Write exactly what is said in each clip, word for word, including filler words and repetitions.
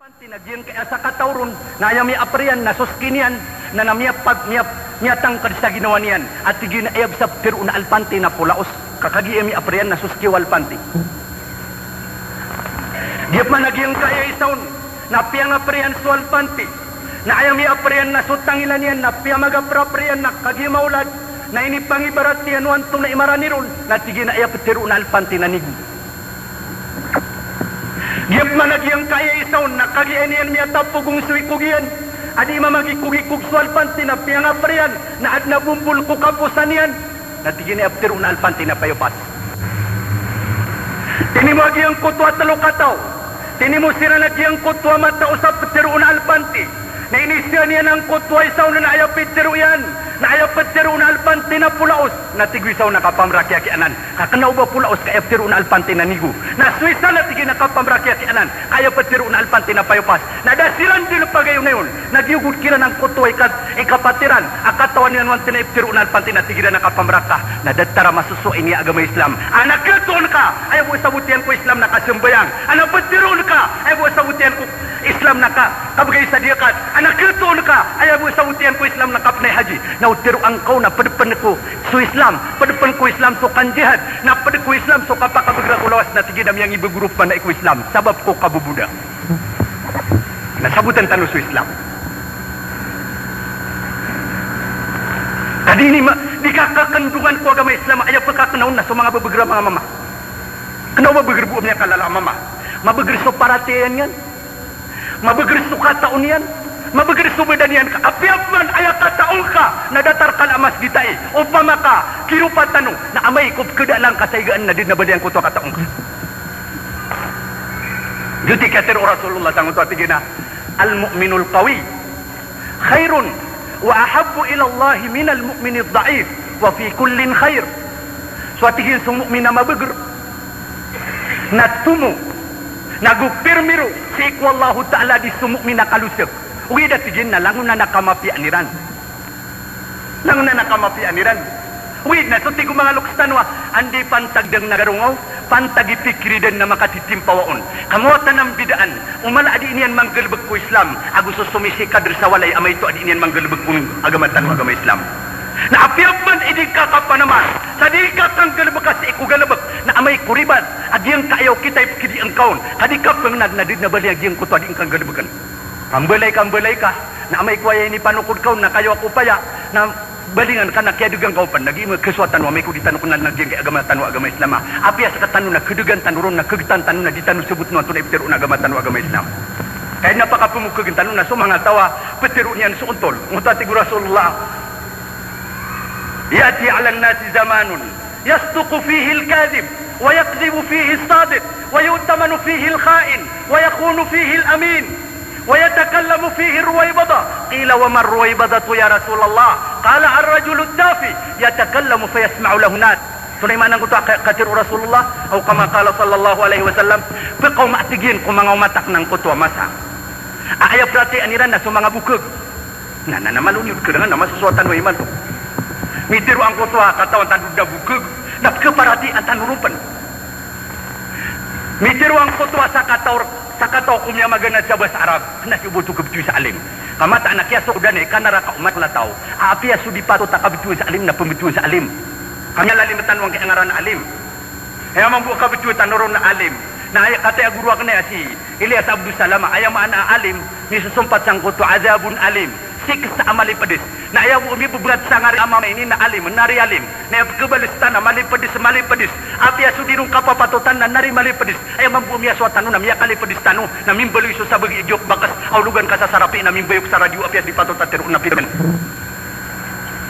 Alpanti na giyangkaya sakataw ron, na aya miyapriyan na so ski niyan, na, na miyapag-, miyap-, miyatangkd sa ginawa niyan. A tig iyan a aya bs a ptharoon a alpanti na polaos. Ka kagiya miyapriyan na so ski o alpanti. Giya pman a giyangkaya isa on, na piyangapriyan so alpanti. Na aya miyapriyan na so tangila niyan, na piyamagaprapriyan na kagiya maolad, na inipangibarat iyan o antonaa i marani ron, na tig iyan a aya ptharoon a alpanti na nigo. Giya pman a giyangkaya isa on na kagiya niyan miyatapogong so ikog iyan a di mamagikogikog so alpanti na piyangapriyan na adn a bombol ko kaposan iyan, na tig iyan a aya ptharoon a alpanti na payopas. Tinimo a giyangkoto a tlo kataw, tinimo siran a giyangkoto a mataw sa ptharoon a alpanti. Na inisa niyan angkoto a isa on na aya pitharo iyan na aya ptharoon a alpanti na polaos, na tig o isa on a kapamrakiyakiyanan. Ka kna o ba polaos ka aya ptharoon a alpanti na nigo. Na so isa na tig iyan a kapamrakiyakiyanan, ka aya ptharoon a alpanti na payopas. Na da siran dn pagayonayon, na giyogod kiran angkoto a ika-, ikapat iran a katawan iyan o antonaa i ptharoon a alpanti na tig iran a kapamraka. Na datar a masosowa ini a agama Islam. A na khatoon ka, aya bo sabot iyan ko Islam na kasambayang. A na ptharoon ka, aya bo sabot iyan ko Islam na ka, kabgay sa diyakat. A na khatoon ka, aya bo sabot iyan ko Islam na kapnay haji. Na o tharoang ka on na pd pn ko so Islam, pd pn ko Islam so kanjihad, na pd ko Islam so kapakabgra ko lawas, na tig iyan a miyangibagorop man ai ko Islam sabap ko kaboboda. Na sabotan tano so Islam. Ka di ini ma-, di kakakndongan ko agama Islam, aya pkhakna on na so manga bbgr a manga mama. Kna o ba bbgr bo a miyakalala a mama. Mabgr so paratiyaya niyan. Mabgr so katao niyan, mabgr so bida niyan ka, apiya pman aya katao ngka na datar ka a masgit ai, opama ka kiropa tano, na amay ko pkdaan ka sa igaan na di dn a bali angkoto a katao ngka. Giyoto i katharo o Rasulullah sangkoto a tig iyan a, "Al-mu'minul qawi khairun wa ahabbu ila Allahi minal mu'minid da'if, wa fi kullin khair." So a tig iyan so mu'min a mabgr na tomo, na go pirmiro sii ko Allahu Ta'ala di so mu'min a kalosek. Ogaid a tig iyan na langon a kamapiyaan iran. Langon a kamapiyaan iran. Ogaid na so tig o manga loks tano a, anda i pantag dn na garongaw, pantag i pikir iyan na makatitimpawa on. Ka mawatan a mbidaan, o mala a di niyan manggalbk ko Islam, ago so somisikad sa walay a maito a di niyan manggalbk ko agama tano a agama Islam. Na apiya pman i di ka kapanaman, sa di ka kanggalbka sii ko galbk, na amay ko ribat a giyangkaya okit a ipkidi ngka on, ka di ka pngnag na di dn a bali a giyangkoto a di ngka nggalbkn. Kambalay, kambalay ka, na amay ko aya inipanokod ka on na kayo ako paya, na balingan ka na kiyadgan ka on pn, na giya makasowa tano amay ko di tano knal na giyangkai a agama tano a agama Islam a. Apiya sktano na kdgan tano ron, na kgtan tano na di tano sabotn o antonaa i ptharoon a agama tano a agama Islam. Ka aya na pakapmokagn tano na so manga taw a ptharoon iyan so ontol. Ngoto a tig o Rasulullah, "Ya'ti 'alan nasi zamanun yasduqu fihil kadhib, wa yakdhibu fihis sadiq, wa yu'tamanu fihil kha'in, wa yakhunu fihil amin, wa yatakallamu fihir ruwaybadah." Qila, "Wa mar ruwaybadatu ya Rasulallah?" Qala, "Ar-rajulut tafi yatakallamu fayasma'u lahun nas." Antonaa i maana angkoto a ka-, katharo o Rasulullah, aw kama qala sallallahu alaihi wasallam, pkawma a tig iyan ko manga omat akn angkoto a masa a aya paratiyayaan iran na so manga bokg. Na, na, na malo niyo khalangan na masosowa tano imanto. Mitharo angkoto a katawan tano na bokg, na pkhaparatiyayaan tano ron pn. Mitharo angkoto a sakataw, sakataw ko miyamaganad sa basa Arab, na siyoboto khabtowi sa alim. Ka mataan a kiyasokodan i kanaraka o masa a taw a apiya so di patot a khabtowan sa alim na pmbtowan sa alim. Ka miyalalim tano angkai a ngaran a alim. Aya mambo a khabtowan tano ron na alim. Na aya kataya goro akn aya si Ilyas Abdus Salam, aya maana a alim, misosompat sangkoto a adhabun alim, siksa a malipds. Na aya bo a mibebngat sa ngaran a mama ini na alim, na ari alim. Na aya pkhabals tano na malipds, malipds. Apiya so di ron kapapatotan na nari malipds. Aya mambo a miyasowa tano na miyakalipds tano, na mimbaloy so sabagi a giyok bakas a ologan ka sa sarapi na mimbayok sa radiyo apiya di patot a tharoon na pitharo.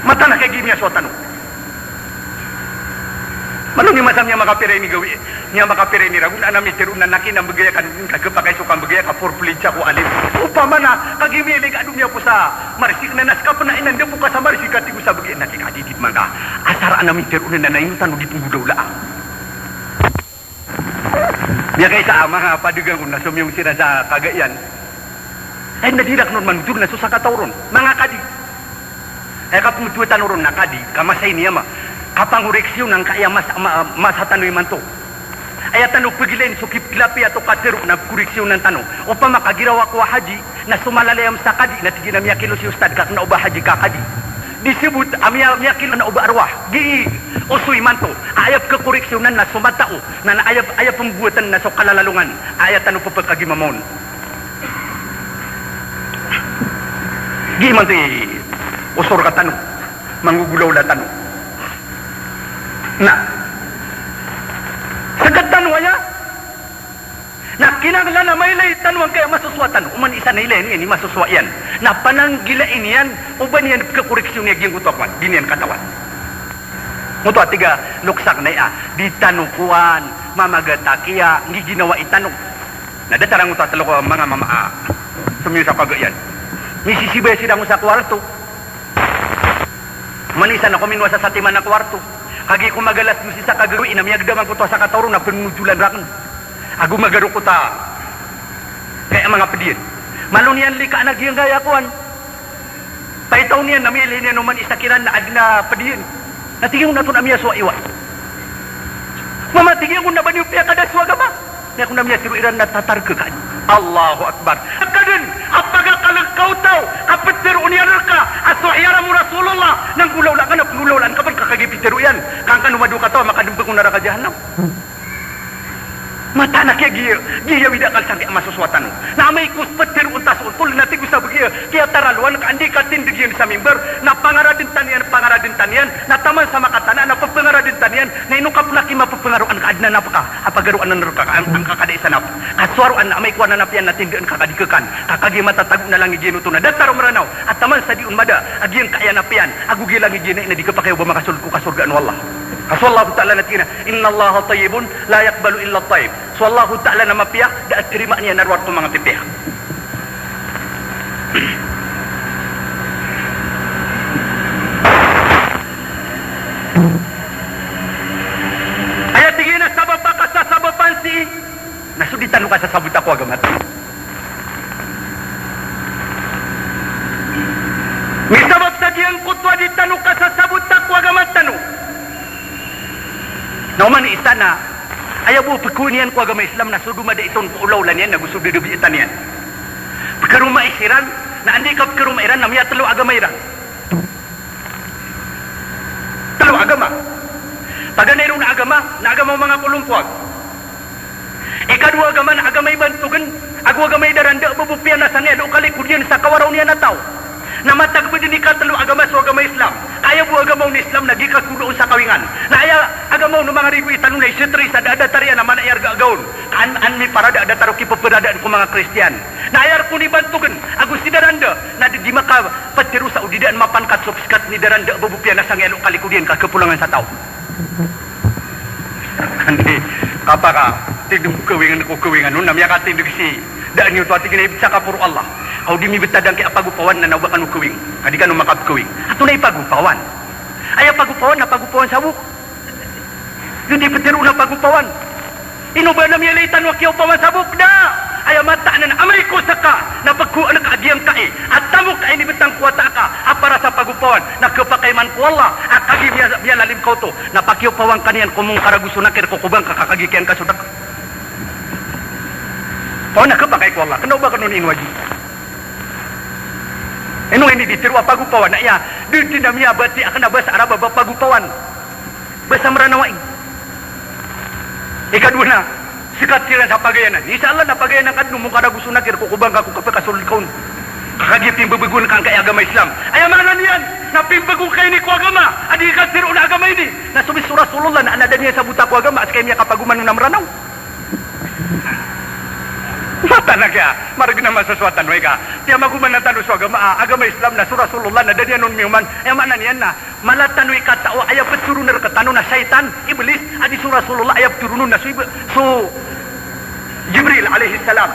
Mataan a kagiya miyasowa tano. Malo niyo masa miyamakapira ini gawii, miyamakapira ini ragon, a na mitharo na naki na mbgay ka, ka khapakay so kambgay ka for play sa ko alim. Opama na kagiya miyailay ka a domiya ko sa marsik na na ska pn a inan da bo ka sa marsik a tig o sabagi a naki ka di di mangka. Asar a na mitharo na na ino tano di pnggolawlaa. Miyakaisa a manga padagang on na somiyong siran sa kagaian. Ay, na di rakn on manothol na so sakataw ron. Manga kadi. Ay, kapmthowa tano ron na kadi, ka masa ini ama. Kapangoreksiyon angkaya masa, ma-, masa tano imanto. Aya tano pegilain so kipelapiya to katero na koreksiyonan tano. Opama ka girawa ko a haji, na so malalayam sa kadi, na tig iyan a miyakilo si ustad ka kena o ba haji ka kadi. Di sebot a miya-, miyakilo na o ba arwah. Gii, oso imanto. Aya pekekoreksiyonan na so matao, na, na aya, aya pembowatan na so kalalalongan. Aya tano pepekagimamaon. Gii manto i oso rekatano, manggogolawla tano. Na sekatano aya, na kinanglan a mailay tano angkaya masosowa tano. Oman isa na ilay niyan i masosowa iyan, na pananggilai niyan o ba niyan pekekoreksiyon iyan giyangkoto a kowan, di niyan katawan. Ngoto a tig a loksak na iya, di tano kowan mamagatakiya, nggiginawai tano. Na datar angkoto a telo ko manga mama a somiyosa ko aga iyan. Misisibay siran ko sa kwarto. Oman isa na kominowa sa satiman a kwarto. Kagiya ko magalas dos isa ka gagawii na miyagdam angkoto a sakataw roo na penonojolan raken. Ago magarokota. Kaya manga ped iyan. Malo niyan likaan a giyangkaya kowan. Paitaw niyan na miyailay niyan oman isa kiran na aden a ped iyan. Na tig iyan on a tonaa miyasowa i wa. Mama, tig iyan on, na ba niyo piyakada so agama? Na aya kon a miyatero iran na tatarka ka. Allahu Akbar. Ka den a pagakalek ka o taw a petero iyan reka a so iyaram o Rasulullah na nggolawlaan ka na penggolawlaan ka pen ka kagiya pitero iyan. Ka angkano mado ka taw a makadempeg o naraka jahannam. Mataan a kiya giya, giya wida kal sangkaya masosowa tano. Na amay ko peteroon ta so otol na tig o sabagi a kiyataralowan ka andi katindeg iyan sa mimbar, na pangaraden tano iyan, pangaraden tano iyan, na taman sa makatana, na pepengaraden tano iyan, na ino ka pen a kimapepengaroan ka aden a napaka a pagaroan a nerka ka, ang, angka ka da isa nap. Ka so aroan na amay ko aden a nap iyan na tindeen ka ka di kekan. Ka kagiya matatago na langig iyan oto na datar o Meranaw a taman sa di on mada a giyangkaya nap iyan ago giya langig iyan na di kepakay o ba makasold ko kasorgaan o Allah. Ka so Allahu Ta'ala na tig iyan a, "Innallaha tayyibun la yaqbalu illa tayyib." So Allahu Ta'ala na mapiya, da a terimaan iyan a rowar ko manga pipiya. Aya tig iyan a sabap a kasasabapan sii na so di tano kasasabota ko agama tano. Misabap sa giyangkoto a di tano kasasabota ko agama tano. Na oman i isa na aya bo pekowaan iyan ko agama Islam na so domadait on ko olaola niyan ago so dadabiatan iyan. Pekeromai siran, na anda i kapekeromai iran na miyatelo agama iran. Telo agama. Paganay ron a agama, na agama o manga kolompowag. Ikadowa agama na agama i bantogen, ago agama i daranda, babo piyanasang iyan o kalikod iyan sa kawaraw niyan a taw. Na matag bo den i katelo agama so agama Islam. Ka aya bo agama on Islam na gii kakoloon sa kawingan. Na aya agama on o manga ribo i tano na isetri sa da a datar iyan a mana i arga a gaon. Ka an, an miparada a datar o kipeperadaan ko manga Kristiyan. Na aya rkon i bantogen ago si daranda na di, di makapetero sa o di daan mapangkat so pesikat ni daranda, babo piyanasang iyan o kalikod iyan ka kepolangan sa taw. Andi, kapakatindeg ko kawingan, ko kawingan on na miyakatindeg si daan iyo to a tig iyan a ibet sa kaporo Allah. Aw di mibetad angkaya pagopawan na na o ba kano kawing. Ka di kano makapekawing. Antonaa i pagopawan? Aya pagopawan na pagopawan sabok. Di, di petero na pagopawan. Ino ba na miyalay tano a kiyaopawan sabok? Da. Aya mataan anan amay ko seka na pegkowaan ka a giyangkai a tamok a inibetang ko wata aka a para sa pagopawan na kepakay man ko Allah a kagiya miya-, miyalalim ka oto na pakiyaopawan ka niyan ko Mungkar ago so Nakir ko kobang ka ka kagiya kiyan ka so daka. Pawan na kepakay ko Allah. Kena o ba kano niyan wajib. Ino ini di tero a pagopawan na iya, di, di na miyabati aken a basa Arab a ba pagopawan. Basa Meranaw ai. Ikadowa na, sekat siran sa pagayanan. Insha Allah na pagayanan ka den o Mungkar ago so Nakir ko kobang ka ko kapekasold ka on. Ka kagiya pimbebegoan ka angkaya agama Islam. Aya maana niyan na pimbegoan ka ini ko agama a di ka tero na agama ini. Na so bes so Rasulullah na, na da niyan sabota ko agama a sekaniyan a kapagoman on a Meranaw. Mataan a kiya, maregen a masosowa tano ai ka. Piyamagomanan tano so agama, a, agama Islam na so Rasulullah na da niyan on miyoman. Aya maana niyan na mala tano i katao a aya petoronen rektano na shaytan, Iblis, a di so Rasulullah, aya petoronen na so Ib-, so Jibril alayhis salam.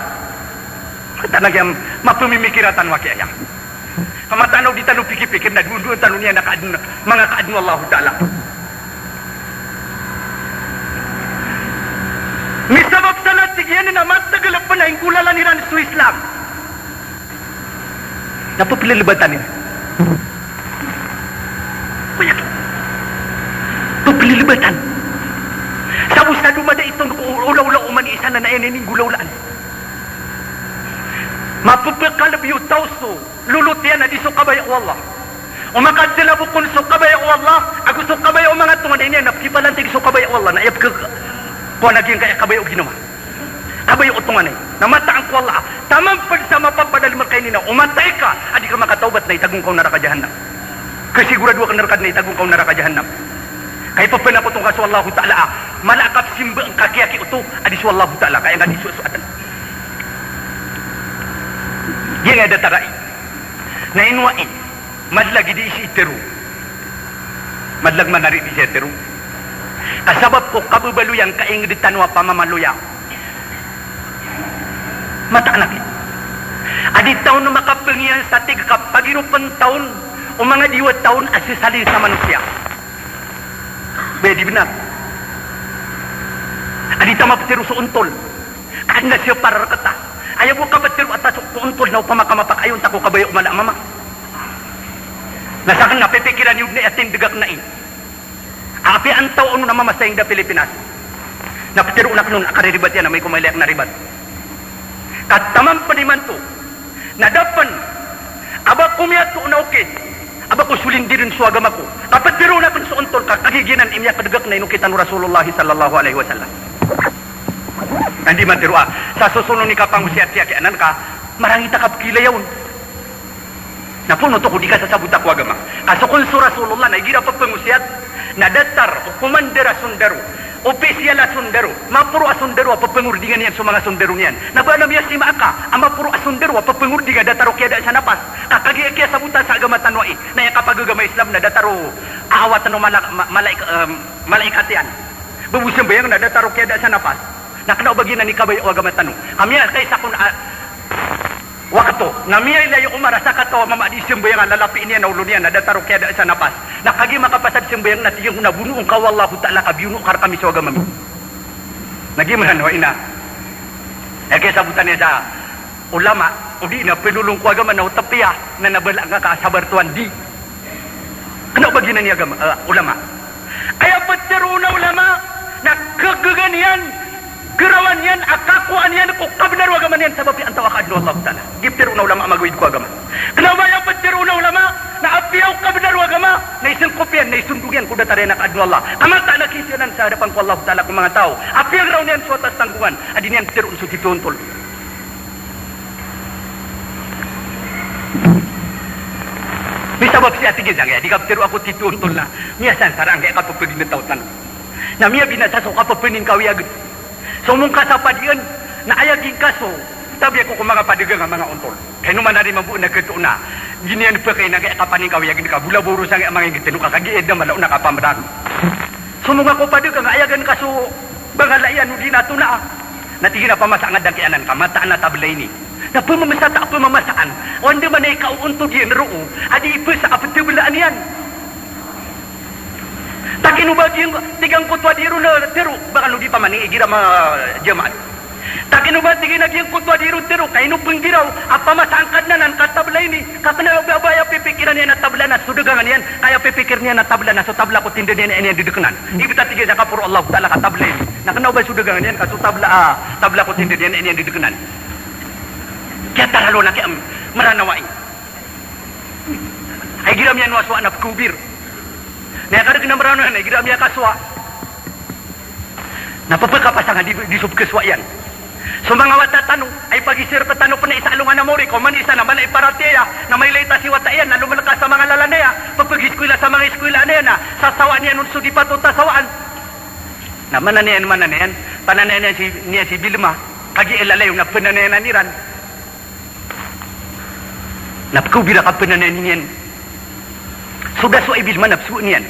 Mataan a kiya, mapemimikira tano a kiya aya. Ka mataan a o di tano pikipikir na doondoon tano niyan a kaadn, manga kaadn o Allahu Ta'ala. Misabap sa na tig iyan a mategel pen a inggolalan iran so Islam. Na pepelelebatan iran. Oya. Pepelelebatan. Sa bo sa domadait on ko Olawlaan. Mapepekalebi o taw so lolot iyan a di so kabaya o Allah. O makadalabokon so kabaya o Allah ago so kabaya o manga tonganay niyan, na pekipalantig so kabaya o Allah, na aya peke-, kowan a giyangkaya kabaya o ginawa, kabaya o tonganay. Na mataan ko Allah, taman ped sa mapapadalem reka ini na o matay ka a di ka makatawbat na itago ngka o naraka jahannam. Kasigurado aken reka den a itago ngka o naraka jahannam. Ka ipepenakoto ngka so Allahu Ta'ala a mala a kapesimbaa ngka kiyaki oto a di so Allahu Ta'ala, ka aya ngka di so, so aden. Giyangkaya datar ai. Na ino ai, madlag i di sii tero. Madlag man ari di sii tero. Ka sabap ko kababaloy angkai a inged tano a pamamaloya. Mataan aki. A di taw on makapengiyan sa tig ka pagiropen taw on o manga diwata on a sesalin sa manosiya. Baya di benar. A di taw mapetero so ontol. Ka aden a siyapar reketa. Aya bo kapetero a ta so ontol na opama ka mapakaayon ta ko kabaya o mala a mama. Na saken na pepikiran iyo den a aya tindeg aken ai. Apiya antaa on a mama sa inged a Pilipinas na petero aken on a kariribat iyan amay ko mailay aken a ribat. Ka taman ped imanto na da pen a ba ko miyatoon a okit a ba ko solindiren so agama ko, ka petero aken so ontol ka kagiya giyanan i miyakedeg aken a inokitan o Rasulullah sallallahu alaihi wasallam. Na di matero a sa sosonon i kapangosiyat sii aki anan ka marangit a kapekilaya on. Na poon oto ko di kasasabota ko agama. Ka so kon so Rasulullah na igira pepengosiyat na datar o commander a sondaro, opisyal a sondaro, maporo a sondaro a pepengordingan iyan so manga sondaro niyan. Na ba na miyasima aka a maporo a sondaro a pepengording a datar o kiyada sa napas. Ka kagiya kiyasabota sa agama tano ai na aya kapagagama Islam na datar o aawatan o mala-, ma-, malaik-, em, malaikat iyan. Ba bo sembayang na datar o kiyada sa napas. Na kena o ba giyanan i kabaya o agama tano. Ka miyakaisa kon a wakto na miyailay o Umar a sakataw a mama a di sembayang a lalapiin iyan a olo niyan a datar o kiyada sa napas. Na kagiya makapasad sembayang na tig iyan ko na bonoon ka o Allahu Ta'ala ka biyono ka rekami so agama mi. Na giya Meranaw ina. Aya kiyasabotan iyan sa ulama, o di na penolong ko agama na o tepiya, na na bala nga ka a sabar tuwan di. Kena o ba giyanan i agama, eh, ulama. Aya petero on a ulama na kegegan iyan, gerawan iyan, a kakowaan iyan ko kabenar o agama niyan sabap iyan taw a kaaden o Allah Ta'ala. Giya petero on a ulama a magawid ko agama. Kena o ba aya petero on a ulama na apiya o kabenar o agama na isengkop iyan, na isondog iyan ko datar iyan a kaaden o Allah. Ka mataan a kiisiyanan sa hadapan ko Allah Ta'ala ko manga taw a piyageraw niyan so atas tanggongan a di niyan petero on so titho a ontol. Misabap sii a tig iyan sangkaya di kapetero ako titho a ontol na miyasansara angkaya kapepeginetaw tano. Na miyabinasa so kapepeningkawiyagen. So mongkasapad iyan na aya gingkaso tabi ako ko manga padagang a manga ontol. Ka ino man ari mambo na ketoon a giniyan pekaina angkaya kapaningkawiyagen ka bo labaw ron sangkaya manga inged tano ka kagiya da mala on a kapamerang. So manga ko padagang a aya ganka so bangala iyan o di na tonaa. Na tig iyan a pamasa ngka den ki anan ka mataan a tabla ini. Na pemamasa ta, pemamasaan. O andamanaya i kaoontod iyan roo a di ipesa a petebelaan iyan. Takino ba giyangkoto a di ron tero, ba kano di pamaning igira ma jamaat. Takino ba tig iyan a giyangkoto a di ron tero, ka ino penggiraw a pamasa angka den anan ka tabla ini, ka kena o ba aya pipikiran iyan a tabla na so dagangan iyan, ka aya pipikir iyan a tabla na so tabla ko tindeg iyan a iniyan dedekenan. Ibt a tig iyan sa kaporo o Allah Ta'ala ka tabla ini. Na kena o ba so dagangan iyan ka so tabla, ah, tabla ko tindeg iyan a iniyan dedekenan. Kiyataralo na kiyam, Meranaw ai. Ay igira miyanowasowa na pekobir. Na aya kadeg na Meranaw na igira miyakasowa na pepekapasang a di, di so pekesowa iyan. So manga wata tano, ay pagiser ko tano pen a isa alongan a mori, ka oman isa na mala i paratiyaya, na mailay ta si wata iyan, na lomeleka sa manga lalan aya, pepegiskwila sa manga iskwila aya, na sasawaan iyan on so di patot a sawaan. Na mananayan, mananayan, pananayan iyan si, niyan si Bilma, kagiya ilalayon na penanayanan iran. Na pekobir a kapenanayan iyan. So da so ibil man a pesoon iyan.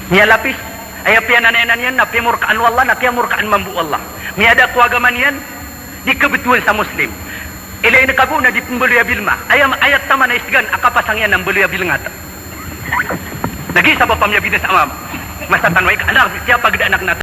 Miyalapis, aya piyananayanan iyan na piyamorkaan o Allah, na piyamorkaan mambo o Allah. Miyada ko agama niyan, di kebetowan sa Muslim. Ilay na kago na di pembaloy a bilma. Aya, aya taman a isgan a kapasang iyan na mbaloy a bilngat. Na giya sabap a miyabinasa a mama. Masa tano ay ka, anak, kiyapagedaan aken a